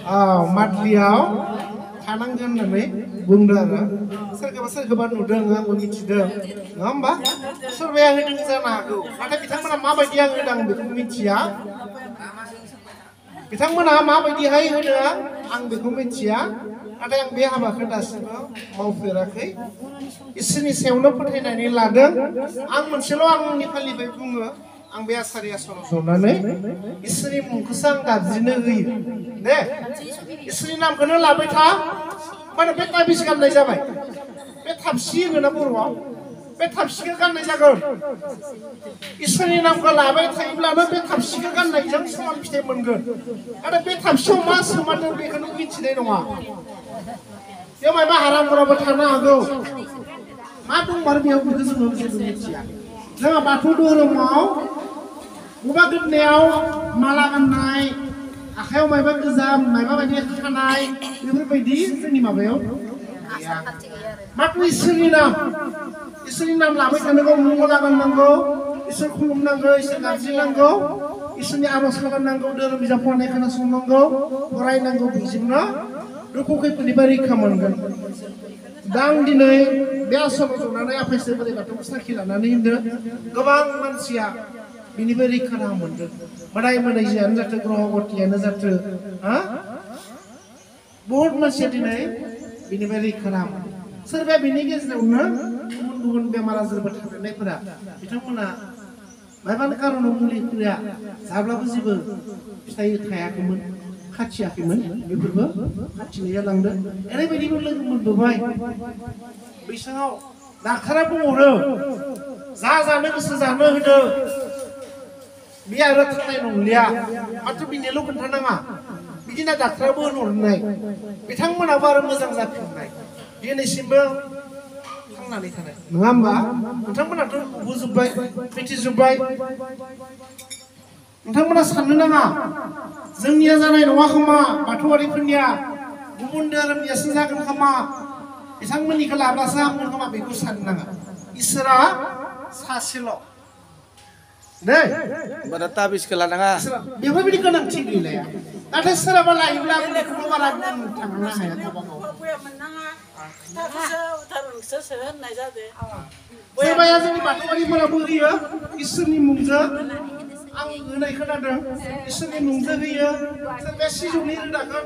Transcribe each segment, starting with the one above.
मादलियाव थानांगोन होननानै बुंदों आरो सोरखौबा नुदों आंबो मिथिदों नङा होमबा सोरबाया होदों जानो हागौ नाथाय बिथांमोना माबायदि आं होदों आं बेखौ मिथिया बिथांमोना माबायदिहाय होदों आं बेखौ मिथिया नाथाय आं बे हाबाखौ दासिमबो मावफेराखै इसोरनि सायावनो फोथायनानै लादों आं मोनसेल' आंनि फालिबाय बुङो आं बे आसारि आश्रमाव जनानै इसोरनि मुंखौसो आं गाबज्रिनो होयो दे इसोरनि नामखौनो लाबाय था माने बे ताबिज गाननाय जाबाय बे थाबसि होनोना बर'आव बे थाबसिखौ गाननाय जागोन इसोरनि नामखौ लाबाय थायोब्लानो बे थाबसिखौ गाननायजों समान फिथाइ मोनगोन आरो बे थाबसियाव मा सोमारदों बेखौनो मिथिनाय नङा बेयाव माबा हारामफोराबो थानो हागौ मा दंमारो बेयाव बेखौ जोङो जेबो मिथिया जोंहा बाथौ धोरोमाव बबेबा गोदोनायाव माला गाननाय आखायाव माबा गोजाम माबा बायदि खानाय बेफोरबायदि जोंनि माबायाव माथ्र इसोरनि नाम लाबाय थानांगौ मुंगला गाननांगौ इसोर खुलुमनांगौ इसोर गाबज्रिनांगौ इसोरनि आरज खालामनांगौ धोरोम बिजाब फरायनाय खोनासंनांगौ फरायनांगौ बेजोंनो दुखु खैफोदनिफ्राय रैखा मोनगोन दा आं दिनै बे आश्रमाव जनानै आफायसो बोराइ बाथौखौ साखि लानानै होनदों गोबां मानसिया बिनिफ्राय रैखा मोनदों मोदाय मोदायजोआनो जाथों ग्रहबतीयानो जाथों बहुत मानसिया दिनै बिनिफ्राय रैखा मोनदों सोरबाया बिनि गेजेरावनो गुबुन गुबुन बेमार आजारबो थानायफोरा बिथांमोना मायबानि कारनाव मुलिफोरा जाब्लाबो जेबो फिथाइ थायाखैमोन खाथियाखैमोन बेफोरबो खाथिनाय जालांदों ओरैबायदिबो लोगो मोनबोबाय बैसाङाव डाक्टारा बुंहरो जा जानो गोसो जानो होदो बे आरो थांनाय नंलिया माथ्र बिनिल' खोन्थानाङा बिदिनो डाक्टाराबो होनहरनाय बिथांमोनाबो आरो मोजां जाफिननाय दिनैसिमबो थांनानै थानाय नङा होमबा नोंथांमोनाथ' बुजोब्बाय मिथिजोब्बाय नोंथांमोना साननो नाङा जोंनिया जानाय नङा खोमा बाथौआरिफोरनिया गुबुन धोरोमनियासो जागोन खोमा बिथांमोननिखौ लाब्लासो हामगोन खोमा बेखौ साननो नाङा इसोरा सासेल' दे बारा ताबिजखौ लानाङा बेफोरबायदि गोनांथि गैलाया नाथाय सोरहाबा लायोब्ला बेखौबो बारा थांनो हाया सोरबाया जोंनि बाथौआरिफोराबो होयो इसोरनि मुंजों आं होनाय खोनादों इसोरनि मुंजों होयो सोरबाया सिजौनि रोदाखौ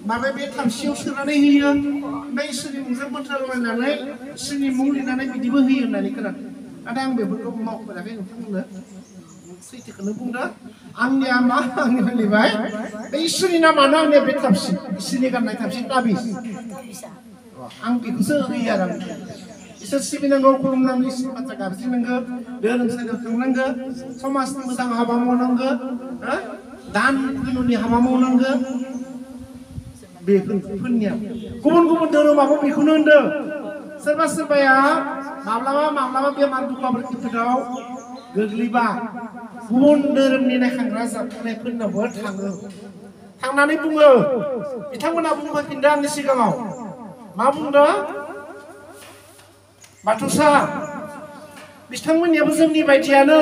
माबा बे थामसियाव सोनानै होयो ओमफ्राय इसोरनि मुंजों बोथोर रायनानै इसोरनि मुं लिरनानै बिदिबो होयो होननानै खोनादों नाथाय आं बेफोरखौ मावफेराखै नोंथांमोननो सैथोखौनो बुंदो आंनिया मा आंनि फालिबाय बे इसोरनि नामानो आंनिया बे थाबसि इसोरनि गाननाय थाबसि ताबिज आं बेखौसो होयो आरो इसोर सिबिनांगौ खुलुमनांगौ इसोरनि बाथ्रा गाबज्रिनांगौ धोरोमसालियाव थांनांगौ समाजनि मोजां हाबा मावनांगौ दान पुण्यनि हाबा मावनांगौ बेफोरनिया गुबुन गुबुन धोरोमाबो बेखौनो होनदों सोरबा सोरबाया माब्लाबा बेमार दुखाफोर खैफोदाव गोग्लैबा गुबुन धोरोमनि नायखांग्रा जाथायफोरनावबो थाङो थांनानै बुङो बिथांमोना बुंफैफिनदों आंनि सिगाङाव मा बुंदों बाथौसा बिथांमोननियाबो जोंनि बायदियानो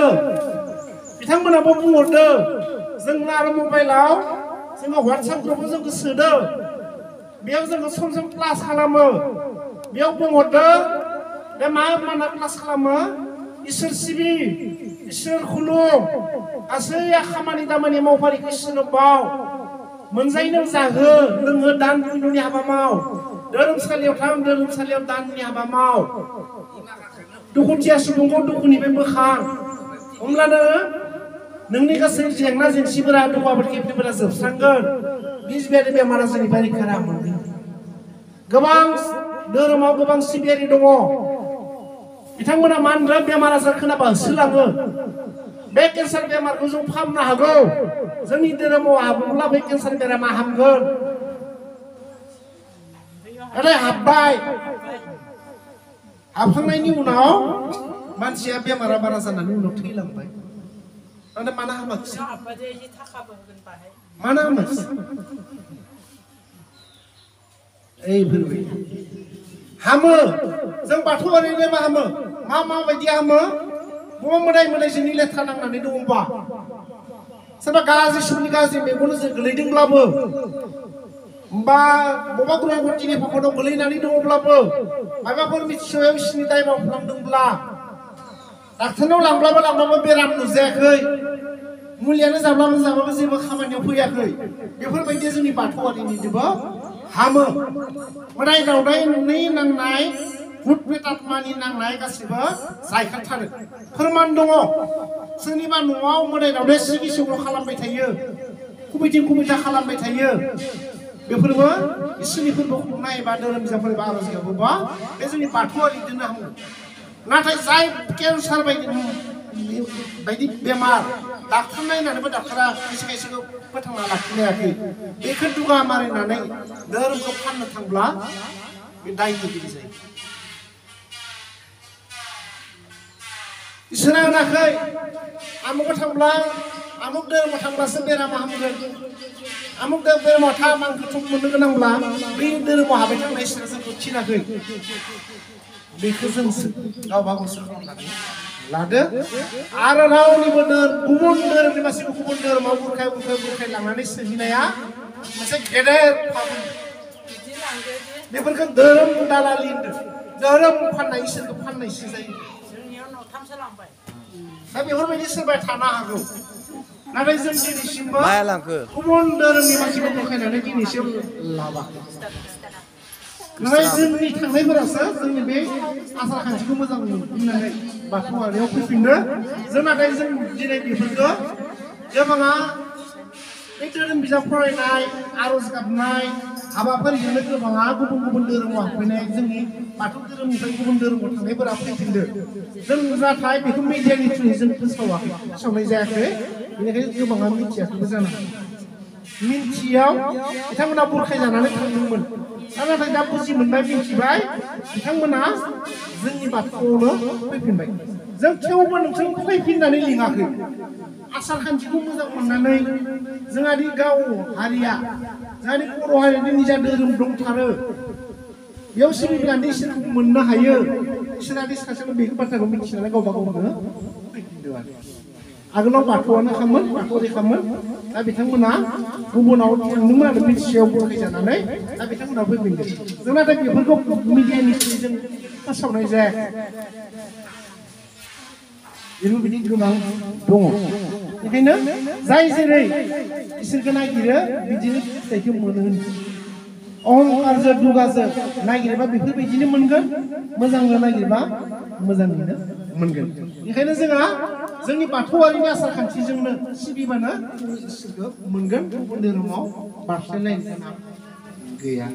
बिथांमोनाबो बुंहरदों जोंना आरो मबाइलाव जोङो WhatsApp ग्रुपआव जोंखौ सोदो बेयाव जोङो सम सम क्लास खालामो बेयाव बुंहरदों बे मा क्लास खालामो इसोर सिबि इसोर खुलुम गासै खामानि दामानि मावफारिखौ इसोरनो बाव मोनजायनो जाहो लोङो दान पुण्यनि हाबा माव धोरोमसालियाव थां धोरोमसालियाव दाननि हाबा माव दुखुथिया सुबुंखौ दुखुनिफ्राय बोखां होमब्लानो नोंनि गासै जेंना जेंसिफोरा दुखु आफोद खैफोदफोरा जोबस्रांगोन बिजबियारि बेमार आजारनिफ्राय रैखा मोनगोन गोबां धोरोमाव गोबां सिबियारि दङ बिथांमोना मा होनदों बेमार आजार खोनाबा होसोलाङो बे केन्सार बेमारखौ जों फाहामनो हागौ जोंनि धोरोमाव हाबोब्ला बे केन्सार बेरामा हामगोन नाथाय हाबबाय हाबखांनायनि उनाव मानसिया बेमारा बारा जानानै उनाव थैलांबाय नाथाय मानो हामाखिसै मानो हामाखिसै हामो जों बाथौआरिनो मा हामो माबायदि हामो बबा मोदाय मोदायजोंनि लेथ्रा नांनानै दङबा सोरबा गाज्रि सुबुंनि गाज्रि मेगनजों गोलैदोंब्लाबो होमबा बबा गुरुं गतिनि फाखनाव गोलैनानै दङब्लाबो माबाफोर मिथिस'याव इसोरनि दाय मावफ्लांदोंब्ला डाक्टारनाव लांब्लाबो बेराम नुजायाखै मुलियानो जाब्लाबो जेबो खामानियाव फैयाखै बेफोरबायदि जोंनि बाथौआरिनिजोंबो हामो मोदाय दावदायनि नांनाय भुत प्रेतात्मानि नांनाय गासिबो जायखारथारो फोरमान दङ सोरनिबा न'आव मोदाय दावदाय सिगि सग्र खालामबाय थायो कुबिथा खालामबाय थायो बेफोरबो इसोरनि फोरबो खुंनाय बा धोरोम बिजाबफोर बा आर'ज गाबोबा बे जोंनि बाथौआरिजोंनो हामो नाथाय जाय केन्सार बायदि बेमार डाक्टार नायनानैबो डाक्टारा खायसे खायसेखौ फोथांना लाखिनो हायाखै बेखौ दुगा मारिनानै धोरोमखौ फाननो थांब्ला बे दायनिगिरि जायो इसोरा होनाखै आमुक धोरोमाव थांब्लासो बेरामा हामगोन आमुक धोरोमाव थाम आं गोथौ मोननो गोनांब्ला बे धोरोमाव हाबबाय थांनाय इसोरा जोंखौ थिनाखै बेखौ जोंसो गावबा गावसो खालामनानै लादो आरो रावनिबो गुबुन धोरोमनि मानसिखौ गुबुन धोरोमाव बुरखाय लांनानै सोहैनाया मोनसे गेदेर फाबुन बेफोरखौ धोरोम दालालि होनदों धोरोम फाननाय इसोरखौ फाननायसो जायो दा बेफोरबायदि सोरबा थानो हागौ नाथाय जों दिनैसिमबो गुबुन धोरोमनि मानसिखौ बुरखायनानै दिनैसिम लाबाखै नाथाय जोंनि थांनायफोरासो जोंनि बे आसार खान्थिखौ मोजां मोननानै बाथौआरियाव फैफिनदो जों नाथाय जों दिनै बेफोरखौ गोबाङा बे धोरोम बिजाब फरायनाय आर'ज गाबनाय हाबाफारिजोंनो गोबाङा गुबुन धोरोमाव हाबफैनाय जोंनि बाथौ धोरोमनिफ्राय गुबुन धोरोमाव थांनायफोरा फैफिनदो जों नाथाय बेखौ मिडियानि थ्रुयै जों फोसावनाय जायाखै बेनिखायनो गोबाङा मिथियाखैबो जानो हागौ मिन्थियाव बिथांमोना बुरखाय जानानै थांदोंमोन नाथाय दा बुजि मोनबाय मिथिबाय बिथांमोना जोंनि बाथौआवनो फैफिनबाय जों थेवबो नोंसोर फैफिननानै लिङाखै आसार खान्थिखौ मोजां मोननानै जोंहानि गाव हारिया जोंहानि बर' हारिनि निजा धोरोम दंथारो बेयाव सिबिनानै इसोरखौ मोननो हायो इसोरानि सासेयाव बेखौ बाथ्राखौ मिथिनानै गावबा गावनो फैफिनदों आगोलाव बाथौआनो खामोन बाथौआरि खामोन दा बिथांमोना गुबुनाव थांदोंमोन आरो मिथिसेयाव बुरखाय जानानै दा बिथांमोना फैफिनदों जों नाथाय बेफोरखौ मिडियानि जों फोसावनाय जायाखै बेफोरबायदि गोबां दङ बेखायनो जाय जेरै इसोरखौ नागिरो बिदिनो फिथाइखौ मोनो अहंकारजों दुगाजों नागिरोबा बेफोरबायदिनो मोनगोन मोजांनो नागिरबा मोजाङैनो मोनगोन बेखायनो जोंहा जोंनि बाथौआरिनि आसार खान्थिजोंनो सिबिबानो इसोरखौ मोनगोन गुबुन धोरोमाव बारस्लायलायनो गोनां गैया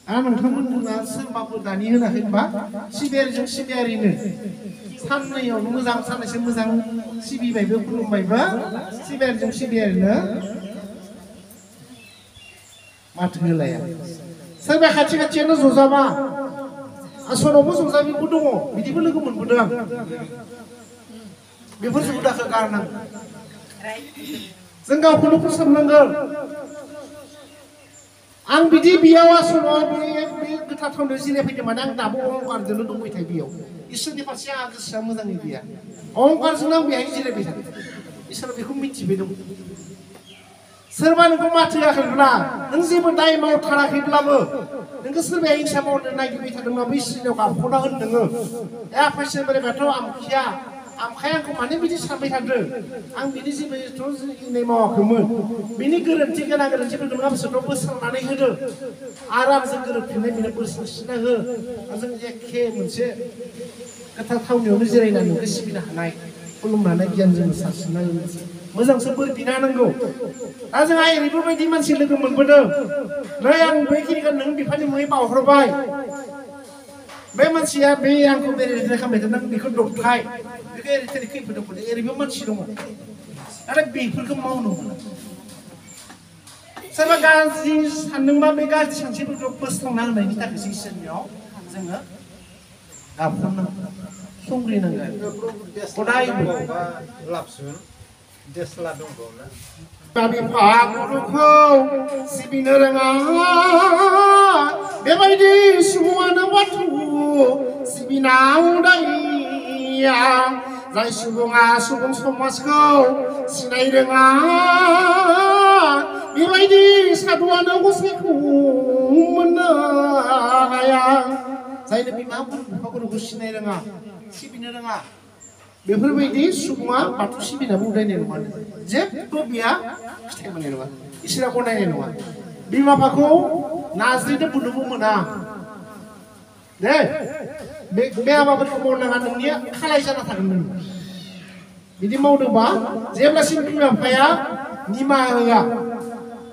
आरो नोंथांमोनहा सोरबाफोर दानि होनाखैबा सिबियारिजों सिबियारिनो साननैयावनो मोजां साननैसो मोजां सिबिबायबो खुलुमबायबो सिबियारिजों सिबियारिनो माथो होलाया सोरबा खाथि खाथियानो जजाबा आसनावबो जजाबिबो दङ बिदिबो लोगो मोनबोदों आं बेफोर हुदाखौ गारनांगौ जों गावखौनो फोसाबनांगोन आं बिदि बेयाव आसनाव बे गोथार थावनायाव जिरायफैदों माने आं दाबो अहंकारजोंनो दंबाय थायो बेयाव इसोरनि फारसे आंहा गोसोआ मोजाङै गैया अहंकारजोंनो आं बेहाय जिरायबाय थादों इसोरा बेखौ मिथिबाय दं सोरबा नोंखौ माथो होआखैब्ला नों जेबो दाय मावथाराखैब्लाबो नोंखौ सोरबाया हिंसा मावनो नागिरबाय थादोंब्लाबो इसोरनियाव गाबख'ना होन नोङो आफा इसोर बोराइ बाथौ आमखाया आंखौ माने बिदि सानबाय थादों आं बिनि जेबो इनाय मावाखैमोन बिनि गोरोन्थि गोनां गोरोन्थिफोरखौ नों बिसोरनाव बोस्रांनानै होदो आरो आंजों गोरोबफिननाय बेनो बोस्रांसिना हो जों एखे मोनसे गोथार थावनियावनो जिरायनानै नोंखौ सिबिनो हानाय खुलुमनानै गियानजों सारस्रिनाय मोजांसो बोर बिना होनांगौ दा जोंहा ओरैबायदि मानसि लोगो मोनबोदों नै आं बेखिनिखौ नों बिफानि मुङै बावहरबाय बे मानसिया बे आंखौ बेरायनाय खालामबाय थादों बेखौ दबथाय बेखौ एरै खैफोद दं ओरैबो मानसि दङ नाथाय बेफोरखौ मावनो मोना सोरबा गाज्रि सानदोंबा बे गाज्रि सानस्रिफोरखौ बोस्रांना होनायनि थाखायसो इसोरनियाव जोङो गाबख'नांगौ संग्रिनांगोन हदायबो बिफा गुरुखौ सिबिनो रोङा बेबायदि सुबुङानो बाथौ सिबिनाव दाया जाय सुबुङा सुबुं समाजखौ सिनाय रोङा बेबायदि सादुआनो गसाइखौ मोननो हाया जायनो बिमा बिफाफोरखौ सिनाय रोङा सिबिनो रोङा बेफोरबायदि सुबुङा बाथौ सिबिनाबो उदायनाय नङा जेबो बिहा फिथाइ मोननाय नङा इसोरा गनायनाय नङा बिमा बिफाखौ नाज्रिनो बुनोबो मोना दे बे हाबाफोरखौ मावनाङा नोंनिया खालाय जाना थागोन नों बिदि मावदोंबा जेब्लासिम बिमा बिफाया निमाहा होआ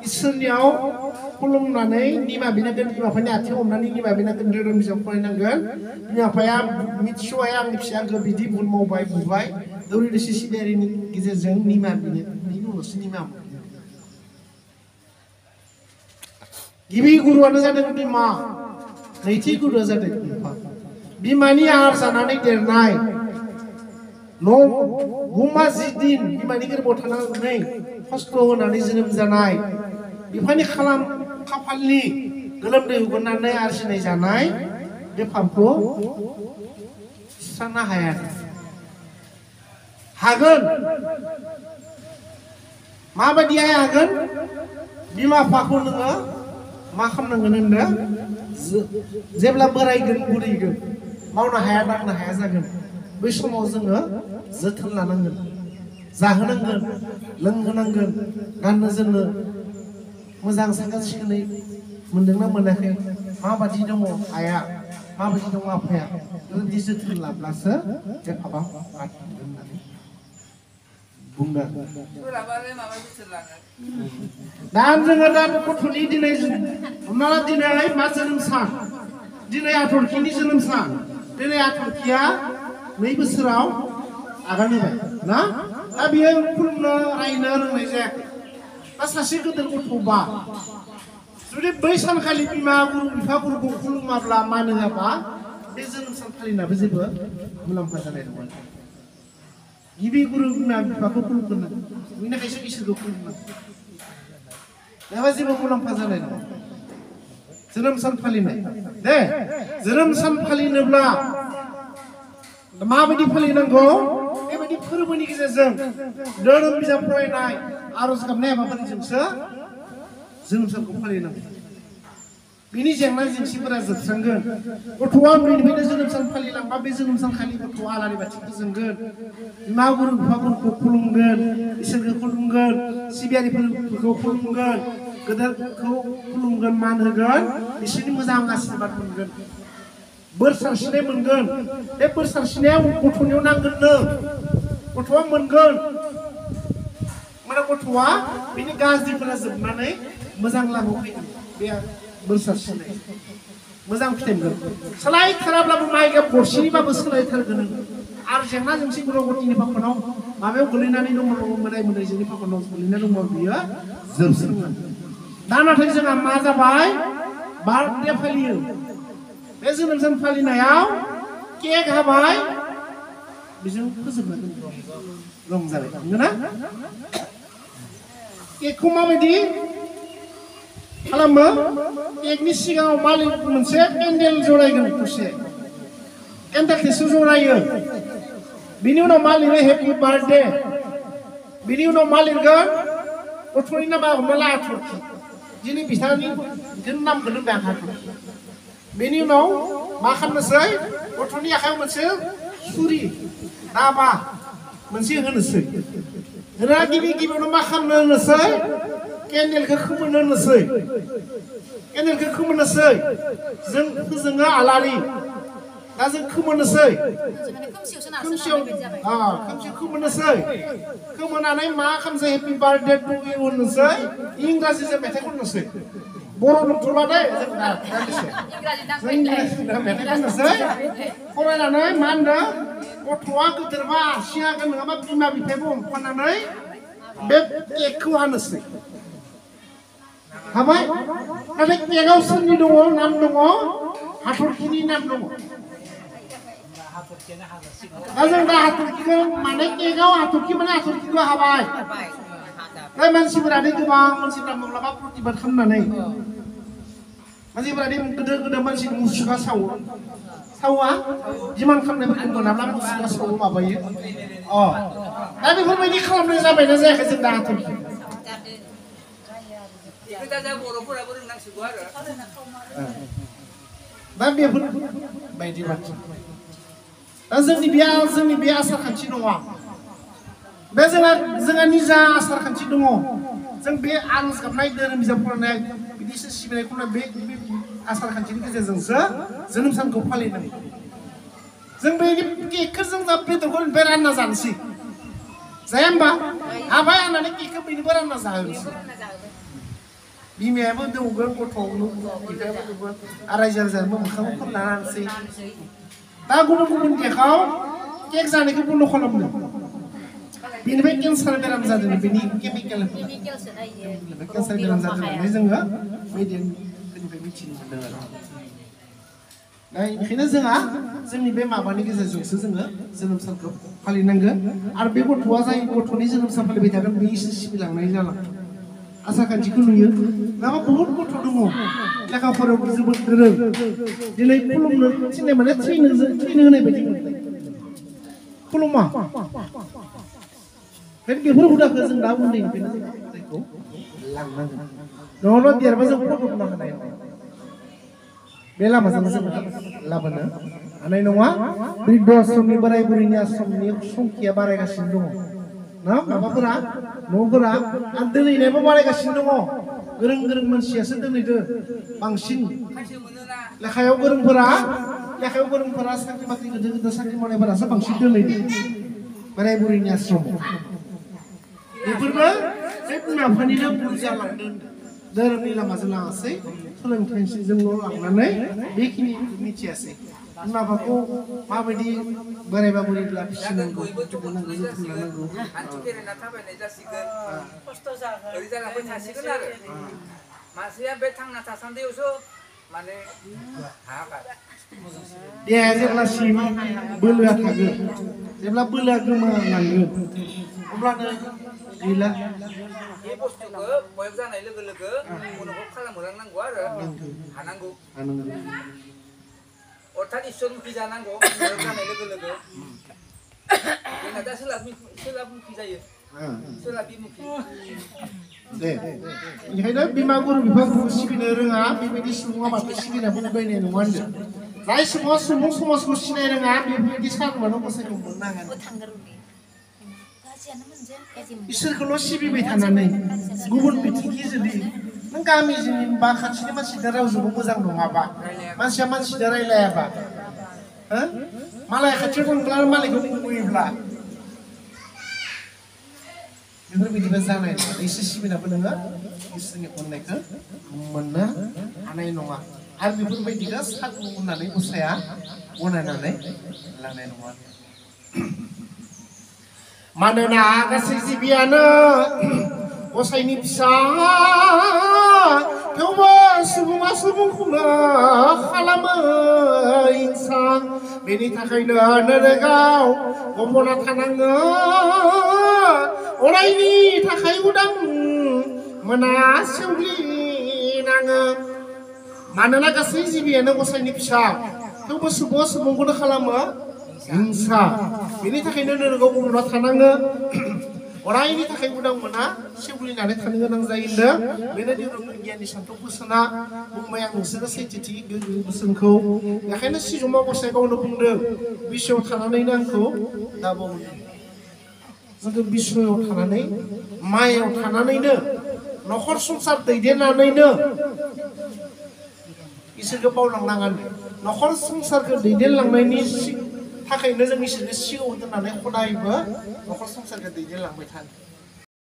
इसोरनियाव खुलुमनानै निमाहा बिनांगोन बिमा बिफानि आथिं हमनानै निमाहा बिनांगोन धोरोम बिजाब फरायनांगोन बिमा बिफाया मिथिस'हाया आंनि फिसाया आंखौ बिदि भुल मावबाय बुबाय दौरि दैसि सिबियारिनि गेजेरजों निमाहा बिनो बिनि उनावसो निमाहा मोनो गिबि गुरुआनो जादों बिमा नैथि गुरुआ जादों बिफा बिमानि आहार जानानै देरनाय गुमा 10 दिन बिमानि गोरबोआव थानानै खस्थ' होनानै जोनोम जानाय बिफानि खाफालनि गोलोमदै हुगारनानै आरजिनाय जानाय बे पापखौ सुस्रांनो हाया हागोन माबायदिहाय हागोन बिमा बिफाखौ नोङो मा खालामनांगोन होनदों जेब्ला बोरायगोन बुरैगोन मावनो हाया दांनो हाया जागोन बै समाव जोङो जोथोन लानांगोन जाहोनांगोन लोंहोनांगोन गाननो जोमनो मोजां साखोन सिखोनै मोनदोंना मोनाखै माबायदि दङ आइया माबायदि दङ आफाया बेबायदि जोथोन लाब्लासो बे पापा गाथोन होननानै बुंदों दा जोङो दा गथ'नि दिनै हमना ला दिनै मा जोनोम सान दिनै हाथरखिनि जोनोम सान दिनै हाथरखिया 2 बोसोराव आगान होबाय ना दा बियो खुलुमनो रायनो रोंनाय जायाखै दा सासे गेदेर गथ'बा जुदि बै सानखालि बिमा गुरु बिफा गुरुखौ खुलुमाब्ला मान होआबा बे जोनोम सान फालिनाबो जेबो मुलाम्फा जानाय नङा गिबि गुरु बिमा बिफाखौ खुलुमगोन बेनिखायसो इसोरखौ खुलुमनांगौ बेवहाय जेबो मुलाम्फा जानाय नङा जोनोम सान फालिनाय दे जोनोम सान फालिनोब्ला माबायदि फालिनांगौ बेबायदि फोरबोनि गेजेरजों धोरोम बिजाब फरायनाय आरज गाबनाय हाबाफारिजोंसो जोनोम सानखौ फालिनांगौ बिनि जेंना जेंसिफोरा जोबस्रांगोन गथ'आ उन्दैनिफ्रायनो जोनोम सान फालिलांबा बे जोनोम सानखालि गथ'आ आलारि बाथि फोजोंगोन बिमा गुरु बिफाफोरखौ खुलुमगोन इसोरखौ खुलुमगोन सिबियारिफोरखौ खुलुमगोन गेदेरखौ खुलुमगोन मान होगोन बिसोरनि मोजां आशीर्बाद मोनगोन बोर सारस्रिनाय मोनगोन बे बोर सारस्रिनाया गथ'नियाव नांगोननो गथ'आ मोनगोन माने गथ'आ बिनि गाज्रिफोरा जोबनानै मोजां लामायाव फैगोन बे बोर सारस्रिनाय मोजां फिथाइ मोनगोन सोलायथाराब्लाबो माइगाब गरसेनिबाबो सोलायथारगोन आरो जेंना जेंसि गथ' गथ'नि फाखनाव माबायाव गोलैनानै दङ मोदाय मोदायजोनि फाखनाव गोलैनानै दङ बियो जोबस्रांगोन दा नाथाय जोंहा मा जाबाय बार्थडे फालियो बे जोनोम सान फालिनायाव केक हाबाय बेजों फोजोबनानै रंजाबाय नंगौना केकखौ माबायदि खालामो केकनि सिगाङाव मालिक मोनसे केन्डेल जरायगोन दसे केन्डेलखौसो जरायो बिनि उनाव मा लिरो हेपि बार्थडे बिनि उनाव मा लिरगोन गथ'नि नामा हमना ला हाथरखि दिनै बिथांनि नामखौ दोनबाय आं हाथरखि बेनि उनाव मा खालामनोसै गथ'नि आखायाव मोनसे सुरि दाबा मोनसे होनोसै होना गिबियावनो मा खालामनो होनोसै केन्डेलखौ खोमोरनो होनोसै केन्डेलखौ खोमोरनोसै जों फोजोङो आलारि दा जों खोमोरनोसै खोमसियाव खोमोरनोसै खोमोरनानै मा खालामसै हेपि बार्थडे टु इउ होननोसै इंराजिजों मेथाइ खननोसै बर' नंथ'ला दे जों मेथाइ खननोसै फरायनानै मा होनदों गथ'आ गिदिरबा आसि हागोन नङाबा बिमा बिफायाबो हमफानानै बे केकखौ हानोसै हाबाय नाथाय केकआव सोरनि दङ नाम दङ हाथरखिनि नाम दङ दा जों दा हाथरखिखौ माने केकआव हाथरखि माने हाथरखिखौ हाबाय दा मानसिफोरादि गोबां मानसिफ्रा माब्लाबा प्रतिबाद खालामनानै मानसिफोरादि गोदो मानसि मुसुखा सावा जिमान खालामनायफोरखौ मोनाब्ला मुसुखा सावो माबायो दा बेफोरबायदि खालामनाय जाबायना जायाखै जों दा हाथरखि दा बेफोर बायदि बाथ्रा दा जोंनि बे आसार खान्थि दङ बे जोंहा निजा आसार खान्थि दङ जों बे आरज गाबनाय धोरोम बिजाब फरायनाय बिदिसो सिबिनायखौनो बे आसार खान्थिनि गेजेरजोंसो जोनोम सानखौ फालिनांगौ जों बे केकखौ जों दा बेदरखौ ओमफ्राय रानना जानोसै जाया होमबा हाबाय होननानै केकखौ बेनोबो रानना जाहोनोसै बिमायाबो दौगोन गथ'आवनो बिफायाबो दौगोन आरो रायजो राजानोबो मोखाङाव फोनना होनोसै दा गुबुन केकआव केक जानायखौ बन्द' खालामनो बेनिफ्राय केन्सार बेराम जादों बेनि केमिकेल केन्सार बेराम जादों होननानै जोङो मेडियानिफ्राय मिथिनो मोन्दों आरो दा बेनिखायनो जोंहा जोंनि बे माबानि गेजेरजोंसो जोङो जोनोम सानखौ फालिनांगोन आरो बे गथ'आ जाय गथ'नि जोनोम सान फालिबाय थागोन बे इसोर सिबिलांनाय जालांगोन आसार खान्थिखौ नुयो दाबा बहुत गथ' दङ लेखा फरायाव जोबोद गोरों दिनै खुलुमनो थिननाय माने थैनो होनाय बायदि मोनबाय खुलुमा बेफोर हुदाखौ जों दा उन्दैनिफ्रायनो जों लांनांगोन नङाब्ला देरबा जों फट'नो हानाय नङा बे लामाजों जों लाबोनो हानाय नङा बृद्ध आश्रमनि बोराय बुरैनि आश्रमनि संख्या बारायगासिनो दङ ना माबाफोरा न'फोरा आरो दोनैनायबो बारायगासिनो दङ गोरों मानसियासो दोनैदो बांसिन लेखायाव गोरोंफोरा साख्रि बाख्रि गिदिर साख्रि मावनायफोरासो बांसिन दोनैदो बोराय बुरैनि आश्रमाव बेफोरबो बे बिमा बिफानिनो भुल जालांदों धोरोमनि लामाजों लाङासै सोलोंथाइजोंल' लांनानै बेखिनि मिथियासै बिमा बिफाखौ माबायदि बोरायबा बुरैब्ला फिसिनांगौ जोथोन लानांगौ देहाया जेब्लासिम बोलोआ थागोन जेब्ला बोलोआ गोमालांगोन अब्लानो गैला बे बुस्थुखौ बयब जानाय लोगो लोगो अनुभब खालामहोलांनांगौ आरो हानांगौ अर्थात इसोरमुखि जानांगौ बयब जानाय लोगो लोगो जोंना दा सोलाबमुखि जायो सोलाबिमुखि दे बेनिखायनो बिमा गुरु बिफाखौ सिबिनो रोङा बेबायदि सुबुङा बाथौ सिबिनायबो उदायनाय नङा होनदों जाय सुबुङा सुबुं समाजखौ सिनाय रोङा बेबायदि सानबानो गसाइखौ मोननो हागोन इसोरखौल' सिबिबाय थानानै गुबुन बिथिंखि जुदि नों गामिजों बा खाथिनि मानसिजों रावजोंबो मोजां नङाबा मानसिया मानसिजों रायलायाबा मालाय खाथियाव दंब्ला मालायखौ बुंबोयोब्ला बेफोरबायदिबो जानाय नङा इसोर सिबिनाबो नोङो इसोरनि अननायखौ मोननो हानाय नङा आरो बेफोरबायदिखौ सागु होननानै गसाया गनायनानै लानाय नङा मानोना गासै जिबियानो गसाइनि फिसा थेवबो सुबुङा सुबुंखौनो खालामो हिंसा बेनि थाखायनो नोरोगाव गबना थानाङो अरायनि थाखाय उदां मोना सेवग्लिनाङो मानोना गासै जिबियानो गसाइनि फिसा थेवबो सुबुङा सुबुंखौनो खालामो हिंसा बेनि थाखायनो नोरोगाव गबना थानाङो अरायनि थाखाय उदां मोना सेवग्लिनानै थानो गोनां जायो होनदों बेनो धोरोमनि गियाननि सान्थौ बोसोना बुंबाय आं नोंसोरो सैथोथि गोग्गो बोसोनखौ बेखायनो सिजौमा गसाइ गावनो बुंदों बिसोआव थानानैनो आंखौ दाबावदों जोंखौ बिसोआव थानानै मायाव थानानैनो न'खर संसार दैदेननानैनो इसोरखौ बावलांनाङा न'खर संसारखौ दैदेनलांनायनि थाखायनो जों इसोरनि सिगाङाव दोननानै खदायबो न'खर संसारखौ दैदेनलांबाय थानो